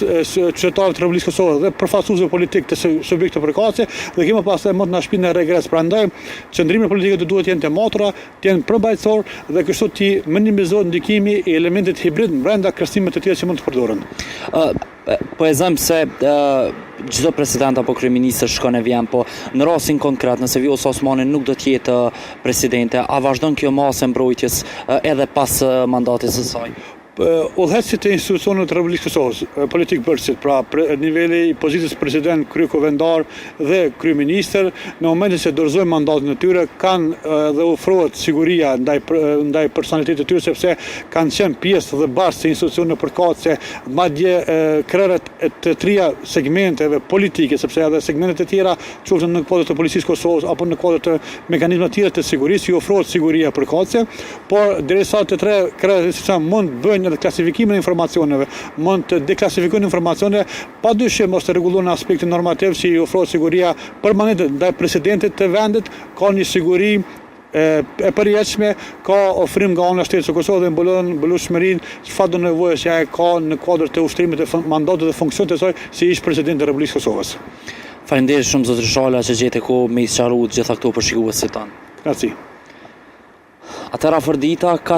Qytetarëve të Republikës së Kosovës dhe përfaqësuesve politik të subjekteve përkatëse dhe kjo më pastaj mund të na shpijë në regres. Prandaj qëndrimet politike do duhet të jenë të matura, të jenë përmbajtësor dhe kështu të minimizohet ndikimi i elementit hibrid brenda kërcënimeve të tjera që mund të përdoren. Po e zëmë se çdo president apo kryeministër shkon e vjen, po në rastin konkret, nëse Vjosa Osmani nuk do të jetë presidente, a vazhdon kjo masë e mbrojtjes edhe pas mandatit të saj? Udhëheqësit e institucioneve të Republikës së Kosovës, politikëbërësit, pra niveli i pozitës president, kryekuvendar dhe kryeministër, në momentin që dorëzojnë mandatin e tyre, kanë dhe ofrohet siguria ndaj ndaj personalitetit të tyre sepse kanë qenë pjesë dhe bazë të institucioneve përkatëse, madje krerët e të tria segmenteve politike, sepse edhe segmentet e tjera, qoftë në kuadër të Policisë së Kosovës apo në kuadër të mekanizmave të tjera të sigurisë, ju ofrohet siguria përkatëse. Por, derisa të tre krerët e institucioneve mund të bëjnë edhe klasifikimin e informacioneve, mund të deklasifikojnë informacione, pa dyshim është rregulluar në aspektin normativ që i ofrohet siguria permanente ndaj presidentit të vendit, ka një siguri e përjetshme, ka ofrim nga ana e shtetit të Kosovës dhe mbulon mbulueshmërinë çfarëdo nevoje që ajo ka në kuadër të ushtrimit të mandatit dhe funksionit të saj si ish president i Republikës së Kosovës. Faleminderit shumë zotëri Shala që gjete kohë me i sqaru të gjitha këto për shikuesit tanë. Kënaqësi. Atëherë Afërdita, kaq.